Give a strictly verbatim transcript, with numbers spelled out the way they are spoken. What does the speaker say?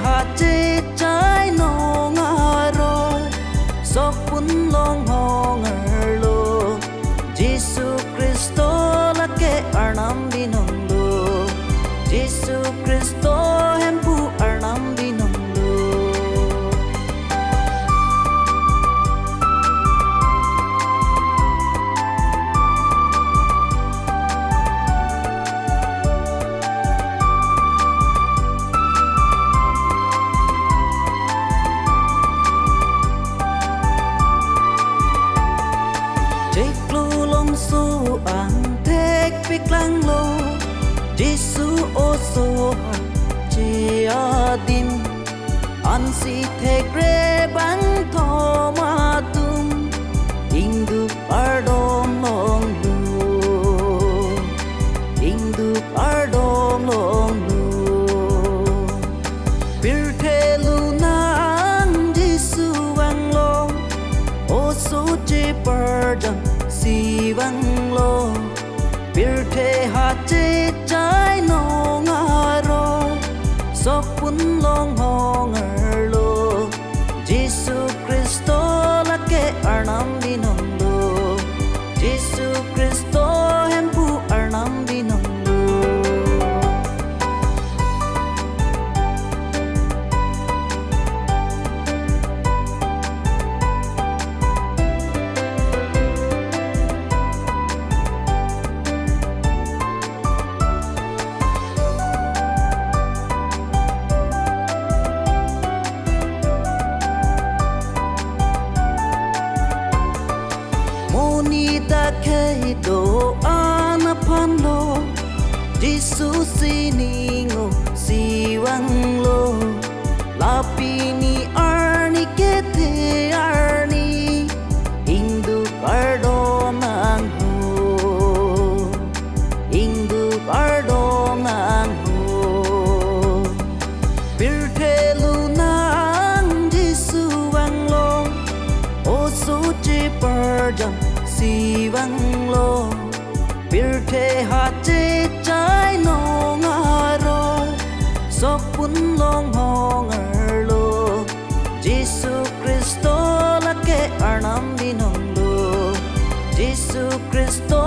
Hachechai nong aroi sokpun longhong arlo, Jisu Khristo lake Arnam binonglo, Jisu Khristo hemphu Arnam binonglo. Chiklo longso angthek piklanglo, Jisu oso hache adim, ansi thekre bangthom atum, ingduk ardom longlo, ingduk ardom longlo. Pirthe lonang Jisu vanglo, oso cheparjam si vanglo. Pirthe hachechai nong aroi sokpun longhong arlo, Jisu Khristo lake Arnam binonglo, Jisu Khristo hemphu Arnam binonglo. Monit akhei do-an aphanlo, Jisu sining-o si vanglo. La pini arni kethe arni, ingduk ardom nangho, ingduk ardom nangho. Pirthe lonang Jisu vanglo, oso cheparjam si vanglo. Pirthe hachechai nong aroi sokpun longhong arlo, Jisu Khristo lake Arnam binonglo, Jisu Khristo